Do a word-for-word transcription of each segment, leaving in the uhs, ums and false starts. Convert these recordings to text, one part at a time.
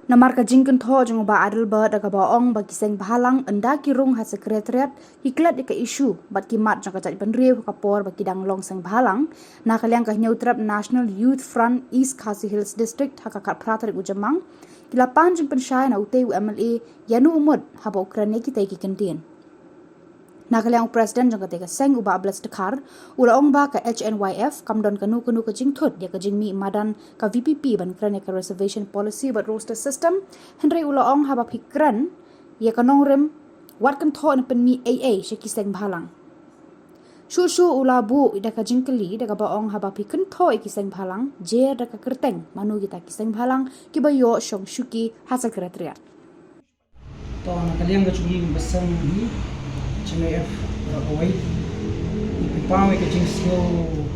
Namar ka jingkynthoh jong u Bah Adelbert da kaba ong ba ki seng bhalang ynda ki rung ha Secretariat ki klet ïa ka issue bad ki mat jong ka jaitbynriew ha ka por ba ki dang long seng bhalang. Na ka liang ka Hynñiewtrep National Youth Front East Khasi Hills District ha ka khatphra tarik u Jymmang ki la pan jingpynshai na utei u MLA ïa no u mut haba u kren ïa kitei ki kyntien. Na ka liang u President jong katei ka seng u Bah Blessed Dkhar u la ong ba ka HNYF kam don kano kano ka jingthut ïa ka jingmih madan ka VPP ban kren ïa ka reservation policy bad roster system. Hynrei u la ong haba phi kren ïa ka nongrim wat kynthoh ne pynmih ei ei sha ki seng bhalang. Shuh shuh u la buh da ka jingkylli da kaba ong haba phi kynthoh ïa ki seng bhalang jer da ka kyrteng mano kita ki seng bhalang kiba ïoh shong shuki ha Secretariat. To na ka liang ka jong ngi ba seng hi HNYF baroh kawei ngi pynpaw ïa ka jingsngew,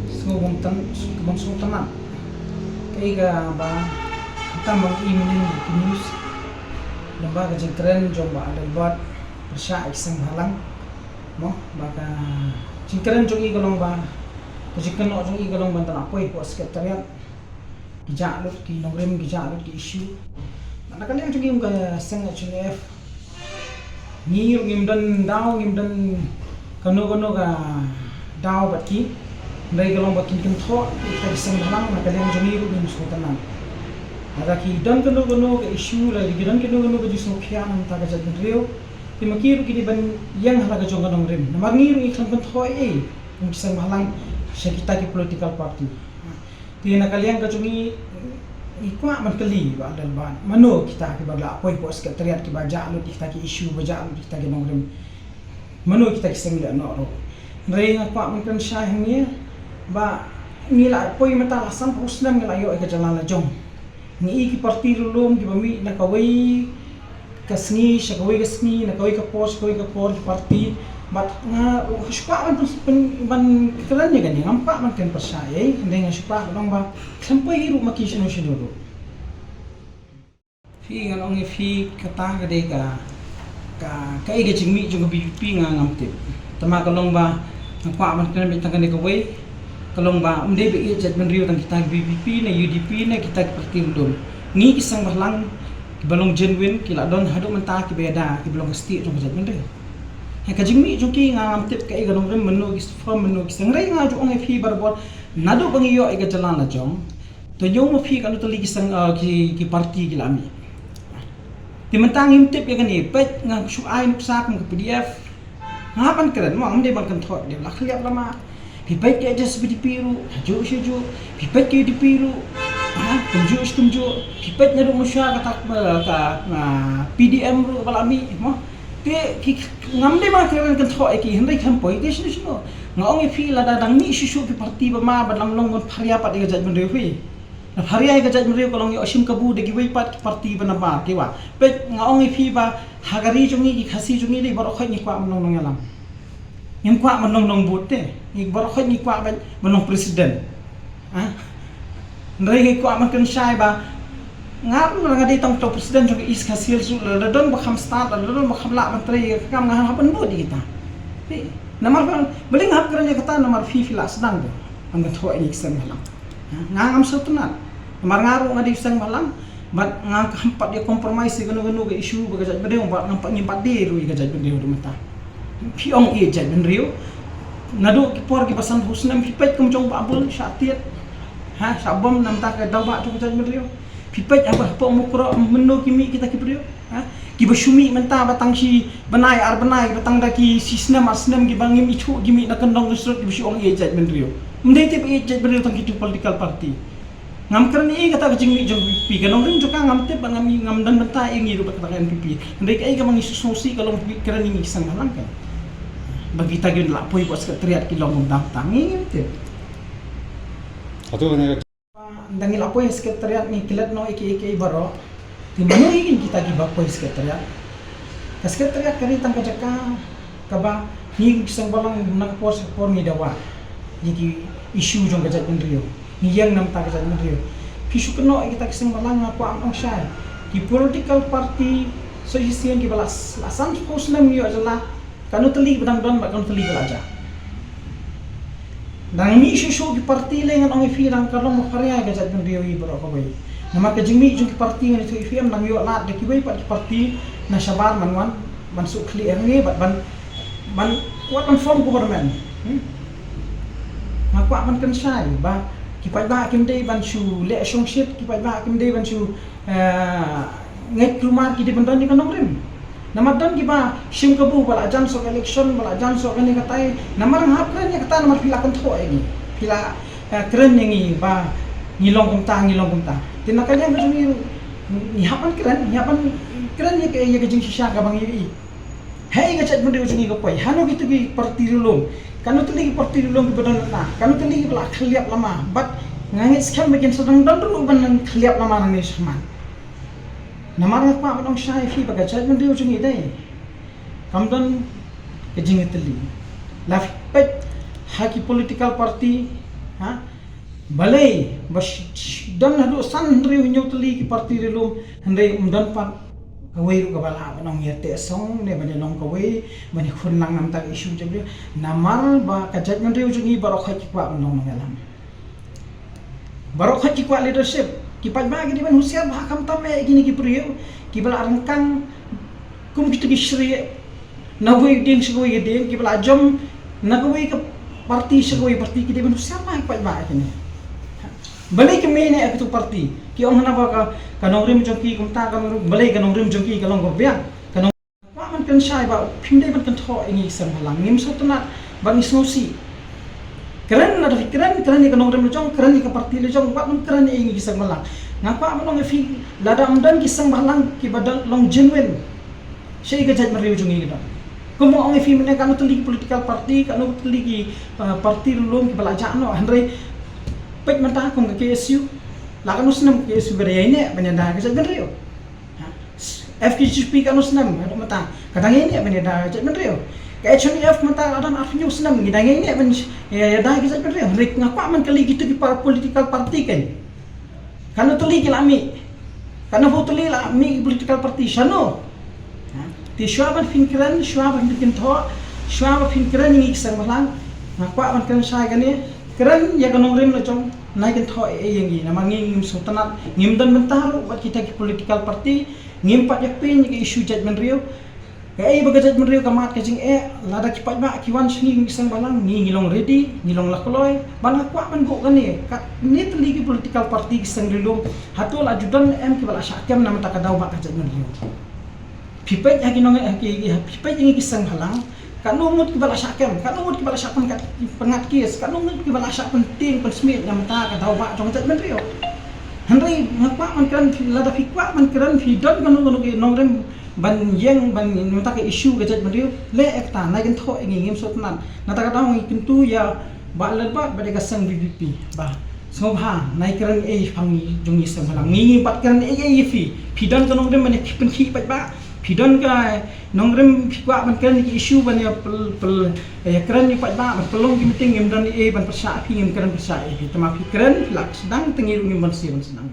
sngew bymtan, bym sngewtynnat. Kaei kaba khamtam ba ngi i mynnin ki news lyngba ka jingkren jong Bah Adelbert pyrshah ïa ki seng bhalang. Mo ba ka jingkren jong i ka long ba ka jingkynnoh jong i ka long ban da la poi hapoh Secretariat. Ki jah lut ki nongrim, ki jah lut ki issue. Na ka liang jong ngi kum ka seng HNYF ngi ruh ngim don daw, ngim don kano kano ka daw bad ki. Hynrei ka long ba kin kynthoh ïa kita ki seng bhalang, na ka liang jong ngi ruh ngim sngewtynnat. Lada ki don kano kano ka issue, lada ki don kano kano ka jingsngewkhia na ka bynta ka jaitbynriew, te ma ki ruh ki dei ban ïeng ha la ka jong ka nongrim. Namar ngi ruh ngi khlem kynthoh ei ei kum ki seng bhalang sha kita ki political party. Te na ka liang ka jong ngi, ngi kwah ban kylli Bah Adelbert, mano kita kiba la poi hapoh Secretariat kiba jah lut ïa kita ki issue, ba jah lut ïa kita ki nongrim? Mano kita ki seng lehnoh ruh? Hynrei nga kwah ban kren shai hangne ba ngi la poi mynta la sanphew snem ngi la ïoh ïa ka jylla la jong. Ngi i ki party lulum kiba mih na kawei ka sngi sha kawei ka sngi, na kawei ka por sha kawei ka por, ki party. Bad nga shu kwah ban pyn, pyn, ban kren ïa kane, ngam kwah ban kren pyrshah ei, hynrei nga shu kwah ban ong ba khlem poi hi ruh ma ki shano shano ruh. Phi, ngan ong ïa phi, kata ka dei ka, ka, kaei ka jingmih jong ka VPP nga ngam tip. Tangba ka long ba nga kwah ban kren beit tang kane kawei. Ka long ba ym dei ba ïeit jaitbynriew tang kita ki VPP ne UDP ne kita ki party lulum. Ngi ki seng bhalang kiba long genuine ki la don haduh mynta kiba ïada kiba long ka stieh jong ka jaitbynriew. Ha ka jingmih jong ki nga ngam tip kaei ka nongrim, mano ki form, mano ki seng. Hynrei nga ju ong ïa phi barabor, naduh ba ngi ïoh ïa ka jylla la jong, to ñiew ma phi kano tylli ki seng, ah, ki, ki party ki la mih. Te mynta ngim tip ïa kane, peit nga shu ai nuksa kum ka PDF. Nga ban kren mo, ngam dei ban kynthoh, dei la khliap lama. Phi peit ka HSPDP ruh, ha juh sha juh. Phi peit ka UDP ruh, ha, kumjuh sha kumjuh. Phi peit naduh mynshuwa kata, ka, ka, ah, PDM ruh ba la mih mo. Te ki, ngam dei ban kren kynthoh ïa ki, hynrei khlem poi te shano shano. Nga ong ïa phi lada dang mih shuh shuh ki party ba ma, ba dang long ban pharia pat ïa ka jaitbynriew phi. Na pharia ïa ka jaitbynriew ka long ïoh shim kabu da kiwei pat ki party ba nabar kiwa. Peit nga ong ïa phi ba ha ka ri jong ngi ki Khasi jong ngi dei baroh khoit ngi kwah ban long nongïalam. Ngim kwah ban long nongbud te. Ngi baroh khoit ngi kwah ban, ban long president. Ha? Hynrei ngi kwah ban kynshai ba nga ruh nga dei tang uto u president jong ka East Khasi Hills ruh, lada don ba kham stad, lada don ba kham lah ban trei ïa ka kam, nga hap ban bud ïa kita. Phi, namar ba, balei nga hap kren ïa kata, namar phi, phi lah sdang ban kynthoh ïa ngi ki seng bhalang. Ha, nga ngam sngewtynnat. Namar nga ruh nga dei seng bhalang, bad nga ngam pat ïa compromise ïa kano kano ka issue ba ka jaitbynriew, bad ngam pat, ngim pat die ruh ïa ka jaitbynriew haduh mynta. Phi ong ïeit jaitbynriew. Naduh ki por kiba sanphew snem phi peit kum jong Bah Bul shah tied. Ha, shah bom na ka bynta ka daw bah jong ka jaitbynriew. Phi peit haba hapoh Mukroh mynno ki mih kita ki briew. Ha? Kiba shu mih mynta ba tang shi bnai ar bnai, ba tang da ki shi snem ar snem kiba ngim ithuh ki mih na kyndong ka shrut kiba shu ong ïeit jaitbynriew. Ym dei te ba ïeit jaitbynriew tang kito political party. Ngam kren ei kata ka jingmih jong VPP, ka nongrim jong ka ngam tip bad ngam, ngam don bynta ei ngi ruh bad kata ka NPP. Hynrei kaei kaba ngi sngewsih ka long phi kren ïa ngi ki seng bhalang ka. Ba kita ki la poi hapoh Secretariat ki long bym dam tang, ngi ngim tip. Atu ne Ba, ynda ngi la poi ha Secretariat ngi klet noh ïa kiei kiei baroh. Te mano ïa ngi kita kiba poi Secretariat? Ka Secretariat ka dei tang ka jaka kaba ngi ki seng bhalang na ka por sha ka por ngi dawa ïa ki issue jong ka jaitbynriew. Ngi ïeng na ka bynta ka jaitbynriew. Phi shu kynnoh ïa kita ki seng bhalang, nga kwah ban ong shai. Ki political party, association kiba la, la sanphew snem ngi ïoh jylla. Kano tylli ba dang don bad kano tylli ba la jah. Dang mih shuh shuh ki party lei ngan ong ïa phi dang ka long ba pharia ïa ka jaitbynriew hi baroh kawei. Namar ka jingmih jong ki parti ngan ïathuh ïa phi, ym dang ïoh lad da kiwei pat ki parti na shabar ban wan ban shu khlieh hangne bad ban, ban wat ban form government. Hmm? Nga kwah ban kren shai ba ki paidbah kim dei ban shu leh shongshit, ki paidbah kim dei ban shu, eh, ngeit kulmar, ki dei ban don ïa ka nongrim. Namar don kiba shim kabu ba la jan shuh election, ba la jan shuh kane katai. Namar nga hap kren ïa kata namar phi la kynthoh ïa ngi. Phi la, eh, kren ïa ngi ba ngi long kumta, ngi long kumta. Te na ka liang ka jong ngi ruh, ngi hap ban kren, ngi hap ban kren ïa ka, ïa ka jingshisha kaba ngi ïohi. Hei ka jaitbynriew jong ngi ka poi hano kito ki parti ri lum. Kano tylli ki parti ri lum kiba don na, kano tylli kiba la khylliap lama. Bad nga ngeit skhem ba kin sa dang don ruh ban khylliap lama nangne shakhmat. Namar nga kwah ban ong shai ïa phi ba ka jaitbynriew jong ngi dei kam don ka jingïatylli. La phi peit ha ki political party, ha? Balei ba sh-, sh-, don haduh san hynriew hynñiew tylli ki parti ri lum, hynrei ym don pat kawei ruh kaba lah ban ong ïa teh song ne ban ïa long kawei ban ïa khun lang namar ka issue jong ngi. Namar ba ka jaitbynriew jong ngi baroh khoit ki kwah ban long nongïalam. Baroh khoit ki kwah leadership. Ki paidbah ki dei ban husiar bha, khamtam eh kine ki briew kiba la ryngkang kum kito ki shrieh na kawei ka dieng sha kawei ka dieng, kiba la jump na kawei ka parti sha kawei parti, ki dei ban husiar bha ki paidbah kine. Balei ki mih ne kito parti, ki ong hana ba ka, ka nongrim jong ki kumta, ka nongrim, balei ka nongrim jong ki ka long kaba biang. Ka nong-, kwah ban kren shai ba phim dei ban kynthoh ïa ngi ki seng bhalang. Ngim sngewtynnat ba ngi sngewsih. Kren lada phi kren, kren ïa ka nongrim la jong, kren ïa ka parti la jong, wat nym kren ïa ngi ki seng bhalang. Nga kwah ban ong ïa phi, lada ym don ki seng bhalang kiba don long genuine sha ïa ka jaitbynriew jong ngi ka don. Kum ong ïa phi mynne kano tylli ki political party, kano tylli ki, eh, parti ri lum kiba la jah noh, hynrei peit mynta kum ka K S U. La kano snem ka K S U ka dang ïaineh ban ïada ka jaitbynriew. Ha? F K J P kano snem haduh mynta ka dang ïaineh ban ïada ka jaitbynriew. Ka H N D F mynta la don arphew snem, ngi dang ïaineh ban ïada ka jaitbynriew. Hynrei nga kwah ban kylli kito ki para political party kan. Kano tylli ki la mih? Kano phew tylli la mih ki political party? Shano? Ha? Te shuwa ban phin kren, shuwa ban phin kynthoh, shuwa ban phin kren ïa ngi ki seng bhalang, nga kwah ban kren shai kane, kren ïa ka nongrim la jong, nai kynthoh ei ei ïa ngi, namar ngi ngim sngewtynnat, ngim don bynta ruh bad kita ki political party, ngim pat ïapeit ïa ka issue jaitbynriew. Kaei ba ka jaitbynriew ka mad ka jingeh, lada ki paidbah ki wan sha ngi ki seng bhalang, ngi ngi long ready, ngi long la kloi, ban nga kwah ban buh kane, katne tylli ki political party ki seng ri lum, hato la ju don em kiba la shah kem namar ka daw ba ka jaitbynriew. Phi peit ha ki nong, ha ki, ha, phi peit ha ki seng bhalang, katno ngut kiba la shah kem, katno ngut kiba la shah pyngat, pyngat kes, katno ngut kiba la shah pyntieng pynsmit namar ka daw ba jong ka jaitbynriew. Hynrei nga kwah ban kren, lada phi kwah ban kren, phi don kano kano ki nongrim ban ïeng ban mynta ka issue ka jaitbynriew, leh ïa kata, nai kynthoh ïa ngi, ngim sngewtynnat. Nangta ka daw ngi kyntu ïa Bah Lalbad bad ïa ka seng V P P ba sngewbha nai kren ei ei shaphang jong ngi seng bhalang. Ngi ngim pat kren ei ei ïa phi. Phi don ka nongrim ban ïa pynkhih paidbah, phi don ka nongrim phi kwah ban kren ïa ki issue ban ïa pyl, pyl, ïa kren ïa paidbah, ban pynlong ki meeting, ngim don ei ei ban pyrshah ïa phi, ngim kren pyrshah ïa phi. Tangba phi kren phi la sdang, te ngi ruh ngim banse ban sdang.